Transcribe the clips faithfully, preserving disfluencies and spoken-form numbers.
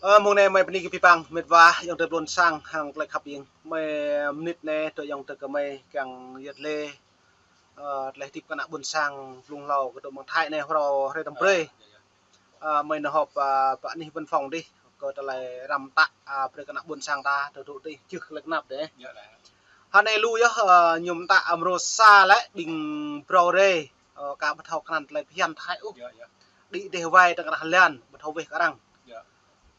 Ơ, mông anai mơi bơni kơ abih bang, met wa, ayŏng adơi ƀôn sang, hăng tơlơi khăp ing. Mơi mơnit anai, tơ ayŏng adơi kơ mơi kiăng yơh lĕ, ơ, tơlơi hơdip kơ ană ƀôn sang, blung hlâo kơ tơ mơ̆ng Thái anai, hrơi, hrơi tơm brơi. Ơ, mơi nao họp, ơ, pơ anih văn phòng dih, kơ tơlơi răm mơtă, ơ, brơi kơ ană ƀôn sang ta, tơ tŭ dih, čih tơlơi kơnăp dih. Hơnai lu yơh, ơ, ñu mơtă, ơ, mrô sa lĕ ƀing brơi rê, ơ, ka ƀu thâo krăn tơlơi phiăn Thái ôh. Đĭ dêh wai tơkrah lan, ƀu thâo weh kơ arăng.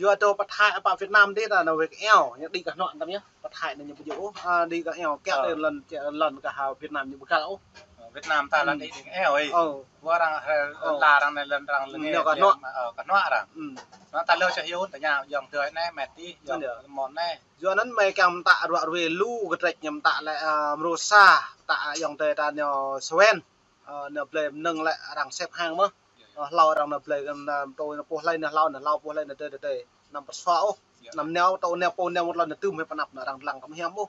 Yua dŏ pơ Thái, pơ Việt Nam dih ta nao weh kơ eo, ñu đĭ kơ hnuă tăm yơh. Pơ Thái anai ñu ƀu djơ̆ ôh, ơ, đĭ kơ eo, kiăng tơ lŏn, kiăng lŏn kơ ha Việt Nam ñu ƀu găl ôh. Việt Nam ta lŏn đĭ dêh eo ih. Ơ. Wơ̆t arăng, ơ, la arăng anai lŏn arăng lŏn ñu kơ hnuă. Ơ, kơ hnuă arăng. Anŭn ta lơ sa hiu, ta ñu ayŏng adơi anai, met dih, ayŏng mơ̆n anai. Yua anŭn mơi kiăng mơtă ruă ruê lu kơdrĕč ñu mơtă lĕ, ơ, mrô sa, ta ayŏng adơi ta nao Suên. Ơ, nao blơi mơnơ̆ng lĕ arăng xếp hàng mơ̆n. Ơ, hlâo arăng nao blơi kơ nao tui nao pô hlơi nao hlâo, nao hlâo pô hlơi nao tơi tơi tơi. Anăm pơsua ôh. Anăm nao tơ nao pô nao mơ̆t lŏn nao tơm hĭ pơnăp nao arăng lăng kăm hiam ôh.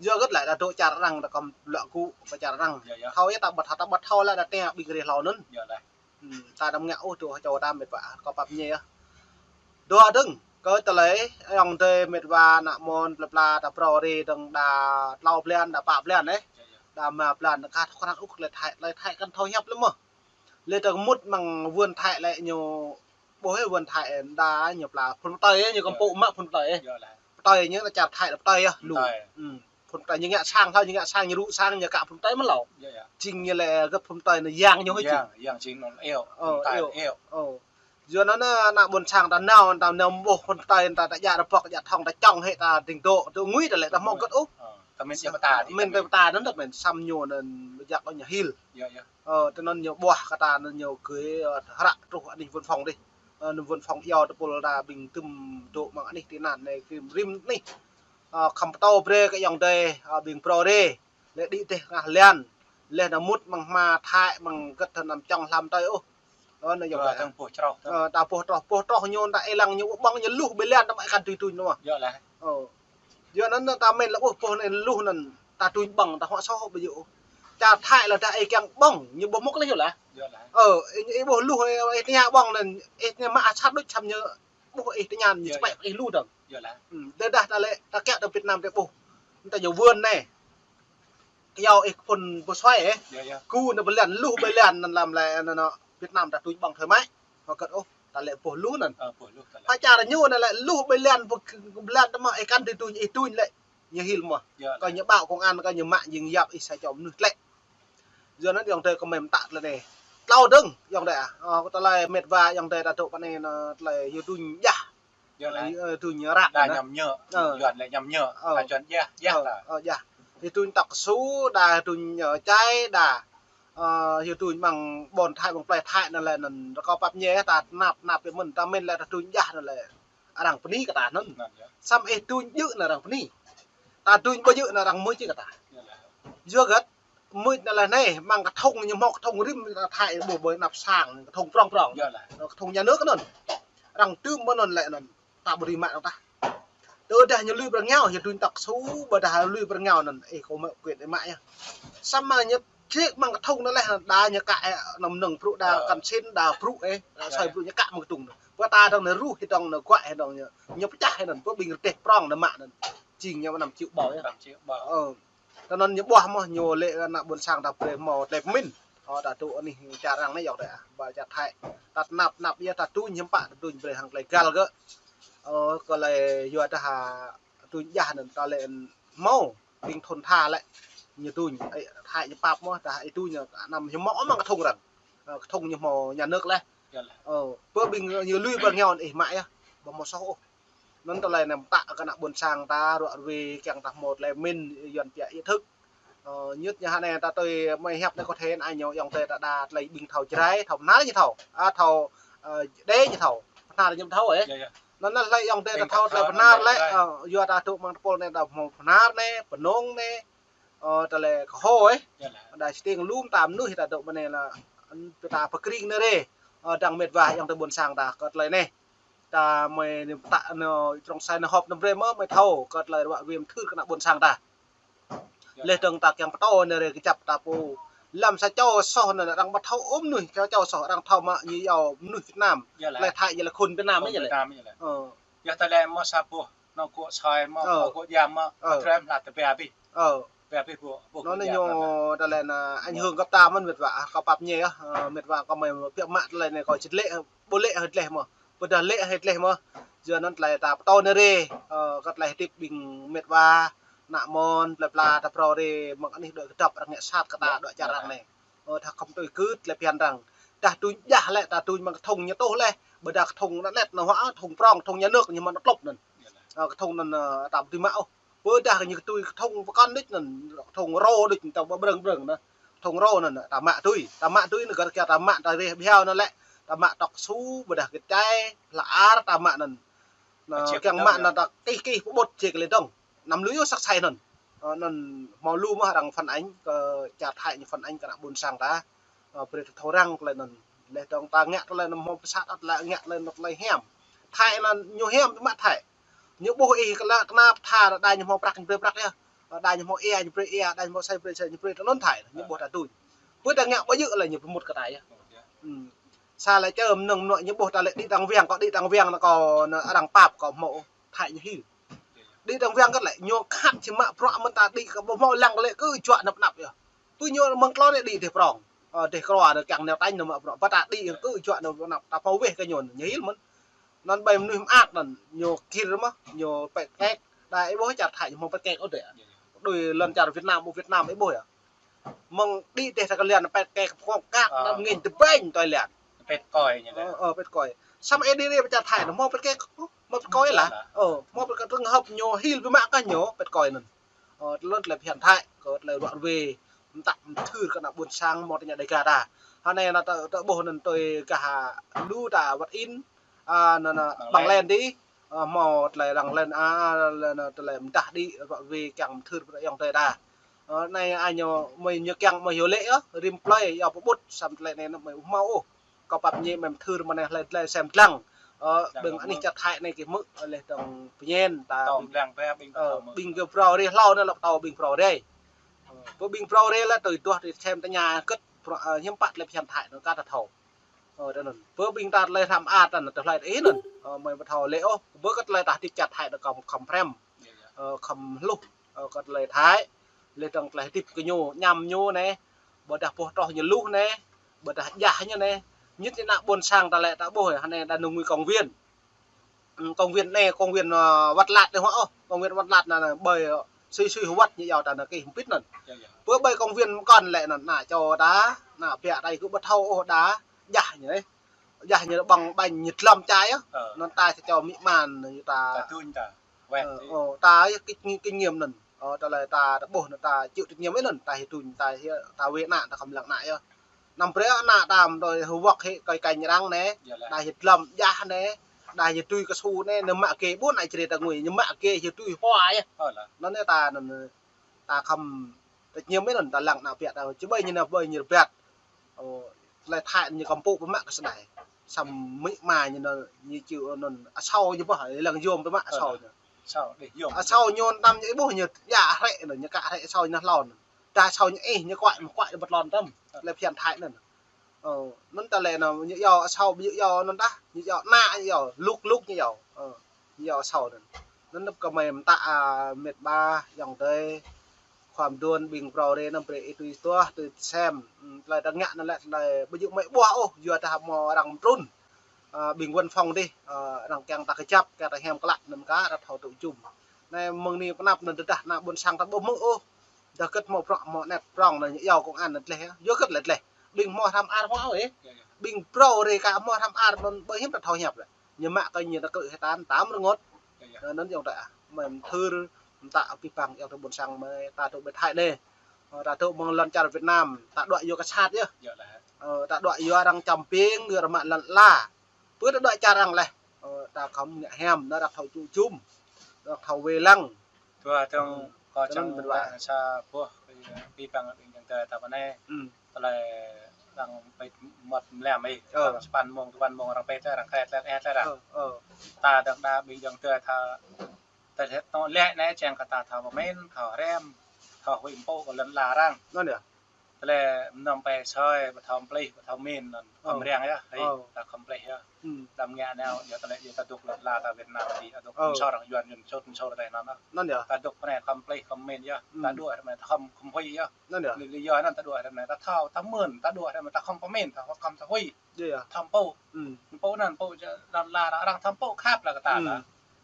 Yua hơget lĕ ta dŏ čar arăng ta kăm lăk gŭ pơ čar arăng. Thâo yơh ta ƀu thâo, ta ƀu thâo lĕ ta tơña ƀing rê hlâo anŭn. Ta anăm ngă ôh dŏ hơčâo ta met wa, kâo pap ñe yơh. Dua dơ̆ng, kơ tơlơi, ayŏng adơi met wa ană mơ̆n plơi pla ta brơi rê dơ̆ng đa klâo blan, đa pă blan, ơ. Đa rơma blan, ka thâo krăn ôh tơlơi Thái, tơlơi Thái kăn thâo hiăp lĕ mơ̆n. Lĕ ta mŭt mơ̆ng vườn Thái lĕ ñu, ƀuh ơ vườn Thái đa ñu pla phun pơtơi, ñu kăm pŭ mă phun pơtơi. Pơtơi ñu ta čar Thái lĕ pơtơi yơh, lu. Phun pơtơi ñu ngă sang, hlâo ñu ngă sang, ñu rŭ sang, ñu kă phun pơtơi mơ̆n hlâo. Jing ñu lĕ gơ̆p phun pơtơi anai yang ñu hơi jing. Yang jing anŭn eo. Ơ, phun pơtơi eo. Eo. Ơ. Yua anŭn ană ƀôn sang ta nao, ta nao ƀuh phun pơtơi ta, ta djă rơbŏk, djă thŏng, ta čŏng hĭ ta ding dŏ, dŏ ngui ta lĕ ta hmâo hơget ôh. Mĭn ta pơtă anŭn ta mĭn, samơ̆ ñu anŭn jak ñu hil. Ơ, tơ anŭn ñu ƀuah kơ ta anŭn ñu gơi, ơ, hră truh anih văn phòng dih. Ơ, anŭn văn phòng iâu tơpul ta ƀing tơm dŏ mơ̆ng anih tị nạn anai kơ rĭm anih. Ơ, khăm pơtô brơi kơ ayŏng adơi, ơ, ƀing brơi rê. Lĕ đĭ dêh tơkrah lan. Lĕ nao mŭt mơ̆ng hma Thái mơ̆ng hơget tơ anăm čŏng hlăm tơi ôh. Ơ, anai ayŏng adơi. Ơ, ta ƀuh troh, ƀuh troh ñu ta ê lăng ñu ƀơ̆ng ñu luh ƀơi lan ta mă kăn tui tui ñu mơ̆n. Ơ. Yua anŭn ta mĭn lĕ ƀuh ƀuh anai luh anŭn ta tui ƀơ̆ng ta huă soh ƀu djơ̆ ôh. Čar Thái lĕ ta ê kiăng ƀơ̆ng ñu ƀu mŭk lĕ yơh lah. Ơ, ê, ê ƀuh luh ê, ê tơña ƀơ̆ng anŭn ê tơña mă asar đôč čăm ñu ƀuh ih tơñan ñu čơpĕ ih lu dơ̆ng. Tơdah ta lĕ ta kiăng tơ Việt Nam ta ƀuh. Ta ñu vườn anai. Yua ih phun pơsuai ơ. Kơ anai ƀơi lan luh ƀơi lan anŭn lăm lĕ anŭn Việt Nam ta tui ƀơ̆ng thoi mă. Hơget ôh ta lĕ ƀuh luh anŭn. Pơ čar ñu anŭn lĕ luh ƀơi lan ƀơi lan ta mă ih kăn tui tui ih tui lĕ. Ñu hil mơ̆n. Kơ ñu ƀă công an kơ ñu mă jing yap ih sa čô mơnuih tlĕ. Yua anŭn ayŏng adơi kơ mơi mơtă tơlơi anai. Klâo dơ̆ng ayŏng adơi ah. Ơ, kơ tơlơi met wa ayŏng adơi ta dŏ pơ anai anŭn tơlơi yua tuñ jah. Ơ, tuñ ră đa anŭn. Ñăm ñơ. Ơ. Yuan lĕ ñăm ñơ. Ơ. Đa čuăn jah, jah ta. Ơ, jah. Yua tuñ tŏk su, đa tuñ, ơ, čai, đa. Ơ, yua tuñ mơ̆ng ƀôn Thái, mơ̆ng plơi Thái anŭn lĕ anŭn rơkâo pap ñe ta tơnap, tơnap yua mơ̆n ta mĭn lĕ ta tuñ jah anŭn lĕ. Arăng bơni kơ ta anŭn. Samơ̆ ih tuñ djơ̆ anŭn arăng bơni. Ta tuñ ƀu djơ̆ anŭn arăng mưč kơ ta. Yua hơget, mưč anŭn lĕ anai, mơ̆ng kơthŭng ñu hmâo kơthŭng rĭm ta Thái ƀuh ƀơi anăp sang, kơthŭng prŏng prŏng. Kơthŭng nhà nước anŭn. Arăng tơm ƀơi anŭn lĕ anŭn. Ta ƀu dưi mă anŭn tah. Tơdah ñu lui pơ rơngiao, yua tuñ tŏk su, ƀôdah lui pơ rơngiao anŭn, ih kơ mă quyền ih mă yơh. Samơ̆ ñu ček mơ̆ng kơthŭng anŭn lĕ, đa ñu kă, ơ, anăm nơ̆ng brŭ đa kăn sin, đa brŭ ơ, đa soi brŭ ñu kă mơ̆ng kơthŭng anŭn. Pơ ta dơ̆ng anŭn ruh, hĭ dơ̆ng anŭn guă, hĭ dơ̆ng ñu, ñu pơčah hĭ anŭn, pơ ƀing rơdêh prŏng anŭn mă anŭn. Jing ñu anăm triệu bao yơh. Ơ. Tơ anŭn ñu ƀuah mơ̆n, ñu lĕ ană ƀôn sang ta brơi hmâo tơlơi pơmĭn. Ơ, ta dŏ anih čar arăng anai ayŏng adơi ah, ƀơi čar Thái. Ta tơnap tơnap yơh ta tuñ hiư̆m pă ta tuñ brơi hăng tơlơi găl gơ̆. Ơ, kơ lĕ yua dah tuñ jah anŭn ta lĕ hmâo, ƀing thôn tha lĕ. Ñu tuñ, ơ, Thái ñu pap mơ̆n, ta ih tuñ anăm hiư̆m mơ̆ mơ̆ng kơthŭng arăng. Ơ, kơthŭng ñu hmâo nhà nước lĕ. Ơ, pơ ƀing ñu lui pơ rơngiao anŭn ih mă yơh, ƀu hmâo soh ôh. Anŭn tơlơi anai mơtă kơ ană ƀôn sang ta ruă ruê kiăng ta hmâo tơlơi pơmĭn Yuan pia ý thức. Ơ, ñŭt ñu hơnai ta tui mơi hiăp anai kơ thên ai ñu ayŏng adơi ta đa tơlơi ƀing thâo Jrai, thâo Bahnar ñu thâo. A, thâo, ơ, Dê ñu thâo. Bahnar ñu thâo ơ. Anŭn tơlơi ayŏng adơi ta thâo tơlơi Bahnar lĕ, ơ, yua ta dŏ mơ̆ng tơpul anai ta hmâo Bahnar anai, Pơnông anai. Ơ, tơlơi kơhô ơ. Đa čơteng lŏm ta mơnuih ta dŏ mơ̆ng anai lĕ, ta pơkring anai rê. Ơ, dang met wa ayŏng adơi ƀôn sang ta kơ tơlơi anai. Ta mơi anai pơtă anai trong sai anai họp anai brơi mơ̆ mơi thâo kơ tơlơi ruă ruê mơthưr kơ ană ƀôn sang ta. Lĕ dơ̆ng ta kiăng pơtô anai rê kơjăp ta pô. Lăm sa čô soh anai arăng ƀu thâo ôh mơnuih, sa čô soh arăng thâo mă ñu yua mơnuih Việt Nam. Lĕ Thái yơh lĕ khôn Việt Nam yơh lĕ. Ơ, Yua ta lĕ mơ̆ sa boh, nŏng gŏ soi mơ̆, Ơ. Gŏ jam mơ̆, Ơ. Trem hla tơbiă abih. Ơ. Tơbiă abih gŏ, boh Nŏng gŏ anai jam ñu mơ̆. Ta lĕ na ảnh Ơ. Hưởng găp ta mơ̆n mĕt wa, ah, kâo pap ñe ah, ơ, mĕt wa kâo mơi piak mă tơlơi anai kâo či lĕ, ƀu lĕ hơdleh mơ̆. Ƀôdah lĕ hơdleh mơ̆. Yua anŭn tơlơi ta pơtô anai rai, ơ, kơ tơlơi hơdip ƀing mĕt wa, ană mơ̆n, plơi pla ta phrâo rai, mơ̆ng anih đuaĭ kơdŏp arăng ngă sat kơ ta Ơ. Đuaĭ čar arăng anai. Ơ, dah khŏm tui kưt tơlơi phiăn arăng. Dah tuñ jah lĕ ta tuñ mơ̆ng kơthŭng ñu tuh lĕ. Ƀôdah kơthŭng anŭn lĕ, anŭn hua, kơthŭng prong, kơthŭng nhà nước ñu mă anŭn klŭp anŭn. Ơ, kơthŭng anŭn, ơ, ta ƀu dưi mă ôh. Ƀôdah ñu tui kơthŭng pơkŏn đôč anŭn, kơthŭng rô đôč anŭn ta ƀu brơ̆ng brơ̆ng anŭn. Kơthŭng rô anŭn, ta mă tui, ta mă tui anŭn gơ̆ kiăng ta mă ta reh bhiao anŭn lĕ. Ta mă tŏk su, ƀôdah gĕt čai, hla ar ta mă anŭn. Anŭn, Ơ, či kiăng pơdŏng mă yơh. Anŭn ta kih kih pơƀut či kơ lĕ dŏng. Anăm lui ôh săk sai anŭn. Ơ, anŭn hmâo lu mơ̆ arăng phản ánh kơ čar Thái ñu phản ánh kơ ană ƀôn sang ta. Ơ, brơi ta thâo răng tơlơi anŭn. Leh dŏng ta ngă tơlơi anŭn hmâo pơsat ăt lĕ ngă tơlơi anŭn tơlơi hiam. Thái anŭn ñu hiam biă mă Thái. Ñu ƀuh ih kơ lă kơnăp tha đa ñu hmâo prăk ñu brơi prăk yơh. Đa ñu hmâo ia ñu brơi ia, đa ñu hmâo sai brơi sai ñu brơi tơ anŭn Thái. Ñu ƀuh ta tuñ. Ƀu ta ngă ƀu djơ̆ lĕ ñu pơmŭt kơ ta yơh. Ơ, yơh. Hm. Sa lĕ čơ mơnơ̆ng mơnuă ñu ƀuh ta lĕ đĭ đăng wiăng kâo, đĭ đăng wiăng anŭn kâo anŭn arăng pap kâo hmâo Thái ñu hil. Đĭ đăng wiăng kơ lĕ ñu khăp či mă bruă mơ̆n ta đĭ kơ ƀu hmâo lăng kơ lĕ kơ juă năp năp yơh. Tui ñu mơ̆ng klâo anai đĭ dêh prong. Ơ, dêh krua anŭn kiăng neo tañ anŭn mă bruă. Ƀôdah ta đĭ kơ juă năp năp ta hmâo weh kơ ñu ñu hil mơ̆n. Anŭn ƀơi mơnuih mơak anŭn ñu kir mơ̆, ñu pĕt kĕk. Đa ih ƀuh čar Thái ñu hmâo pĕt kĕk ôh dêh. Đôi lŏn čar Việt Nam, ƀu Việt Nam ih ƀuh yơh. Mơ̆ng đĭ dêh ta kơ lian pĕt kĕk kơpơkŏng kăk, Ơ. Đa mơngĕnh tơbĕnh tui lian. Pĕt kơi ñu lĕ. Ơ, ơ, pĕt kơi. Samơ̆ ih đĭ rai pơ čar Thái anŭn hmâo pĕt kĕk, hmâo pĕt kơi lah. Ơ, hmâo pĕt kơi trường hợp ñu hil biă mă kơ ñu pĕt kơi anŭn. Ơ, tơlơi tơlơi phiăn Thái, kơ tơlơi ruă ruê, mơtă mơthưr kơ ană ƀôn sang hmâo tơña Dêga ta. Hơnai anŭn ta, ta ƀuh anŭn tui gah lu ta wăt in, a, anŭn, anŭn, Bằng Bằng Len. Len dih, ơ, hmâo tơlơi arăng len, a, a, anŭn, anŭn, tơlơi mơdah đĭ, ruă ruê kiăng mơthưr pơ ayŏng adơi ta. Ơ, anai, a, ñu, mơi ñu kiăng mơi hiu lĕ, ơ, rĭm plơi, yua pơƀut, samơ̆ tơlơi anai anŭn mơi ƀu hmâo ôh. Kâo pap ñe mơi mơthưr mơ̆n anai hlơi tơlơi sem dlăng. Ơ, ƀing anih čar Thái anai kơ hmư̆, ơ, leh dŏng pơñen ta. Tơm ƀing, dlăng pĕ ƀing ơ, tơm ƀing gơ̆ phrâo rai hlâo anŭn lăp tơm ƀing phrâo rai. Ơ, pơ ƀing phrâo rai lĕ tui duah tui sem tơña kơ̆t phrâo, ơ, hiư̆m pă tơlơi phiăn Thái anŭn kơ ta thâo. Ơ, tơ anŭn. Pơ ƀing ta tơlơi hrăm ar ta anŭn tơlơi ih anŭn. Ơ, mơi ƀu thâo lĕ ôh, pơ kơ tơlơi ta hơdip čar Thái anŭn khŏm, khŏm phrăm. Ơ, khŏm hluh, ơ, kơ tơlơi Thái. Leh dŏng tơlơi hơdip kơ ñu, añăm ñu anai. Ƀôdah boh troh ñu luh anai. Ƀôdah jah ñu anai. Ñu tơ ană ƀôn sang ta lĕ ta ƀuh, hơnai đa nơ̆ng ngui công viên. Ơ, công viên anai, công viên, ơ, Wat Lat anai hŏ, ơ, công viên Wat Lat anŭn, anŭn, ƀơi, ơ, sui sui wăt ñu yua ta anŭn kơ hơmpit anŭn. Yơh, yơh. Pơ ƀơi công viên pơkŏn lĕ anŭn, ană čô ta, ană biă ta kơ ƀu thâo ôh đa, jah ñu anai. Jah ñu ƀơ̆ng ƀañ ñu tlŏm čai ôh. Ơ. Anŭn ta sa čô mĭ man ñu ta. Ta tuñ ta. Weh, ơ, či. Ơ, ta yơh kinh, kinh nghiệm anŭn. Ơ, tơlơi ta, ta ƀuh anŭn ta chịu trách nhiệm ih anŭn, ta hĭ tuñ, ta hĭ, ta wê ană, ta khŏm lăng ană yơh. Anăm brơi ană ta mơ̆ tui hơwơ̆k hĭ kơi kanh arăng anai, yơh lĕ. Đa hĭ tlŏm jah anai, đa hĭ tui kơsu anai, anŭn mă kê ƀu anai črê ta ngui, ñu mă kê hĭ tui hua yơh. Ơ lĕ. Anŭn anai ta anŭn, ta khŏm trách nhiệm ih anŭn, ta lăng ană biă ta, či ƀơi ñu anai ƀơi ñu rơbat. Ơ, tơlơi Thái ñu kăm pŭ pơmă kơ sơdai. Samơ̆ mĭ ma ñu anŭn, ñu čư anŭn, asâo ñu ƀuh, lăng yôm pơmă asâo ñu. Asâo, đih yôm. Asâo ñu tam ñu ih ƀuh ñu, ya hrĕ anŭn, ñu kă hrĕ asâo ñu hlâo anŭn. Đa asâo ñu ih, ñu kuai, mă kuai, ƀơ̆t lŏn tam. Tơlơi phiăn Thái anŭn. Ơ, anŭn tơlơi anŭn, ñu yua asâo, ñu yua anŭn đa, ñu yua ană, ñu yua, luk, luk ñu yua. Ơ, ñu yua asâo anŭn. Anŭn năp kơ mơi mơtă, a, mĕt wa, ayŏng adơi, khua mơduôn ƀing phrâo rai anŭn brơi ih tui tuah, tui sem. Hm, tơlơi ta ngă anŭn lĕ tơlơi ƀu djơ̆ mơi ƀuah ôh, yua ta hmâo arăng mtrŭn. Ơ, ƀing văn phòng dih, ơ, arăng kiăng ta kơjăp, kiăng ta hiam klă anŭn kơ, ta thâo tŭ jum. Anai mơ̆ng anai pơanăp anŭn tơdah ană ƀôn sang ta ƀu hmư̆ ôh. Dah kơ̆t hmâo prŏng, hmâo anet prŏng anŭn, yua kông an anŭn tơleh, yua kơ̆t lĕ tơleh. Ƀing hmâo hrăm ar hmâo ôh. Ƀing phrâo rai kơ hmâo hrăm ar anŭn ƀơi hiư̆m ta thâo hiăp lĕ. Ñu mă kơ ñu ta krư̆ hơtan, tam rơngot. Anŭn yơh ta, mơi mơthưr, mơtă abih bang yơh ta ƀôn sang mơi, ta tŭ ƀơi Thái anai. Ơ, ta tŭ mơ̆ng lŏn čar Việt Nam, ta đuaĭ yua kơ sat yơh. Ơ, ta đuaĭ yua arăng čăm ping, yua arăng mă lŏn ala. Pơ ta đuaĭ čar arăng leh. Ơ, ta khŏm ngă hiam, anŭn arăng thâo tŭ jum. Arăng thâo wê lăng. Tui tơ̆ng kơ čang ƀơ̆t wa sa boh, abih bang ƀing ayŏng adơi ta pơ anai. Tơlơi arăng pĕt mơmŏt mlam ih. Ơ. Arăng sapăn mông, duapăn mông arăng pĕt, arăng kret, arăng et, arăng. Ơ, ơ. Ta dŏng đa ƀing ayŏng adơi ta, ta lĕ tŏ lĕ anai čang kơ ta thâo pơmĭn, thâo hrăm, thâo huĭ pô kơ lŏn ala arăng. Anŭn yơh. Tơlơi mơnam pe soi, ƀu thâo plih, ƀu thâo min, anŭn khŏm răng yơh, hơi, ta khŏm plih yơh. Đăm ngă nao, yua tơlơi, yua ta dŏ lŏn la ta Việt Nam tih, ta dŏ ƀôn sor arăng Yuan, Yuan sot, sot tơlơi anŭn. Anŭn yơh. Ta dŏ pơ anai khŏm plih, khŏm min yơh. Ta dŏ ră anai ta khŏm, khŏm hui yơh. Anŭn yơh. Lý, lý do anŭn ta dŏ ră anai ta thâo, ta mưn, ta dŏ ră anai ta khŏm pơmin, ta khŏm, khŏm hui. Yơh, yơh. Thâo pô. Pô anŭn, pô lŏn la arăng thâo pô khăp la kơ ta ta.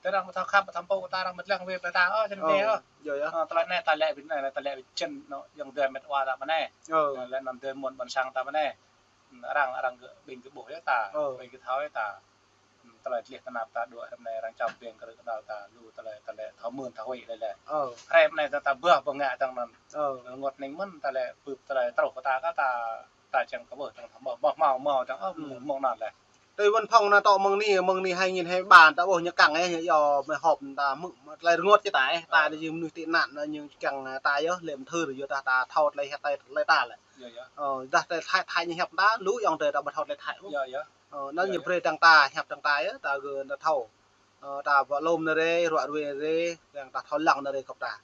Tơ arăng ƀu thâo khăp, ƀu thâo pô kơ ta, arăng ƀu lăng wai brơi ta, ơ, čang anai ơ. Yơh, yơh. Ơ, tơlơi anai ta lĕ ƀing anai, ta lĕ ƀing čen, anŏ, ayŏng adơi met wa ta pơ anai. Ơ. Lĕ anŭn adơi amôn ƀôn sang ta pơ anai. Arăng, arăng kơ ƀing kơ ƀuh yơh ta, ƀing kơ thâo yơh ta. Tơlơi tlih tơnap ta dŏ ră anai arăng čăm ƀing kơ rơ̆k kơdal ta, lu tơlơi, tơlơi thâo mưn thâo hui lĕ lĕ. Hrơi anai ta, ta ƀuh ƀu ngă tơ̆ng anŭn. Rơngot ning mơ̆n tơlơi, bưp tơlơi truh kơ ta kơ ta, ta čang kơ ƀuh tơ̆ng thâo ƀuh, ƀuh hmâo, hmâo tơ̆ng, ơ, mơ̆ng anŭn lĕ. Tui văn phòng anai tŏ mơ̆ng anai, mơ̆ng anai hai nghìn hai mươi ba ta ƀuh ñu kiăng ĕh, yua mơi họp ta mơ̆ng tơlơi rơngot kơ ta ĕh, ta anai jing mơnuih tị nạn anai ñu kiăng ta yơh, lĕ mơthưr yua ta, ta thâo tơlơi hơtai tơlơi ta lĕ. Yơh, yơh. Ơ, dah tơlơi Thái, Thái ñu hiăp ta, lu ayŏng adơi ta ƀu thâo tơlơi Thái ôh. Yơh, yơh. Ơ, anŭn ñu brơi tơ̆ng ta, hiăp tơ̆ng ta yơh, ta gơ̆ ta thâo. Ơ, ta ƀu lŏm anai rai, ruă ruê anai rai, kiăng ta thâo lăng anai rai kơ ta.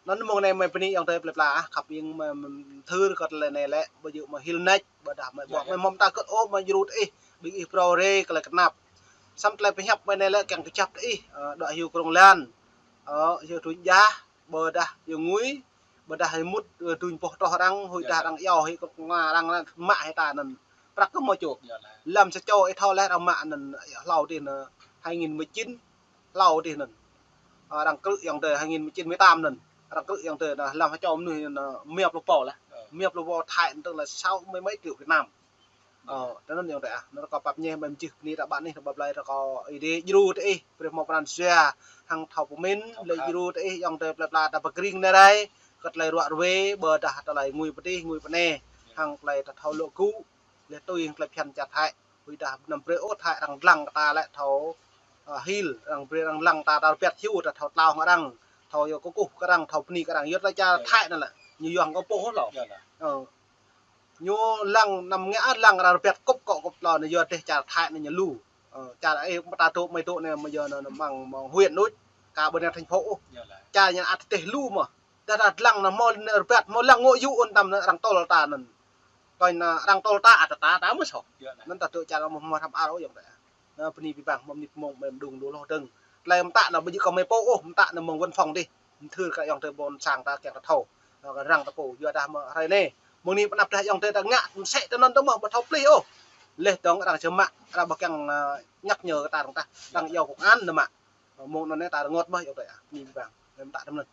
Anŭn mơ̆ng anai mơi bơni ayŏng adơi plơi pla ah, khăp ƀing mơi, mơi mơthưr kơ tơlơi anai lĕ, ƀu djơ̆ mơi hil nač, ƀôdah mơi ƀuh mơi hmâo ta kơt ôh mơi djru tơ ih, ƀing ih phrâo rai kơ tơlơi kơnap. Samơ̆ tơlơi pơhiăp mơi anai lĕ kiăng kơjăp tơ ih, ơ, đuaĭ hyu krông lan, ơ, hyu tuñ jah, ƀôdah hyu ngui, ƀôdah hyu mŭt, ơ, tuñ boh troh arăng, huĭ dah arăng iâu, hyu krông lan arăng mă hyu ta anŭn. Prăk kơ mơ̆ čô. Lăm sa čô ih thâo lĕ arăng mă anŭn, hlâo tih anŭn, hai nghìn mười chín, hlâo tih anŭn. Ơ, arăng krư̆ ayŏng adơi hai nghìn mười chín mười tám anŭn. Arăng krư̆ ayŏng adơi anŭn, lăm sa čô mơnuih anŭn, mia pluh pô lĕ. Mia pluh pô Thái anŭn tơ̆ng lĕ sáu mươi mấy triệu Việt Nam. Ơ, tơ anŭn ayŏng adơi ah, anŭn rơkâo pap ñe mơi mơčih bơni ta ƀă anih, ta ƀă blai rơkâo ih djru tơ ih, brơi hmâo pran jua, hăng thâo pơmin, lĕ djru tơ ih ayŏng adơi plơi pla ta pơkring anai rai, kơ tơlơi ruă ruê, ƀôdah tơlơi ngui pơ tih, ngui pơ anai, hăng tơlơi ta thâo lŏ gŭ, lĕ tui hăng tơlơi phiăn čar Thái. Huĭ dah anăm brơi ôh Thái arăng lăng kơ ta lĕ thâo, ơ, hil, arăng brơi arăng lăng ta, ta rơbat hyu, ta thâo tlao hăng arăng, thâo yua kơkuh kơ arăng, thâo bơni kơ arăng, yua tơlơi čar Thái anŭn lĕ, ñu yua hăng kơ pô ôh lŏ. Ñu lăng anăm ngă lăng arăng rơbat kŭp kŏ kŭp tlâo anai yua dêh čar Thái anai ñu lu. Ơ, čar ih mơta dŏ mơi dŏ anai mơi yua anŭn mơ̆ng, mơ̆ng huyện đôč, ka ƀu anai thành phố ôh. Čar ñu ăt dêh lu mơ̆. Dah, dah lăng anŭn hmâo rơbat, hmâo lăng ngŏ yŭ ôn tam anŭn arăng tơl ta anŭn. Kơnh anŭn arăng tơl ta, ăt ta, ta mơ̆ soh. Anŭn ta dŏ čar mơ̆, mơ̆ hrăm ar ôh ayŏng adơi. Anŭn bơni abih bang, mơ̆ mơnit mông mơi mơđung lu hloh dơ̆ng. Tơlơi mơta anŭn ƀu djơ̆ kơ mơi pô ôh, mơta anŭn mơ̆ng văn phòng dih. Mơthưr kơ ayŏng adơi ƀôn sang ta kiăng ta thâo. Ơ, kơ arăng ta pô, yua dah mơ̆ hrơi anai. Mơ̆ng anai pơanăp dah ayŏng adơi ta ngă, mơsĕ tơ anŭn tơ mơ̆, ƀu thâo plih ôh. Leh dơ̆ng arăng čơmă, arăng ƀu kiăng, ơ, nhắc nhở kơ ta arăng tah. Arăng iâu công an anŭn mă. Mơ̆ng anŭn anai ta rơngot mơ̆ ayŏng adơi ah. Bơni abih bang. Mơta tơ anŭn.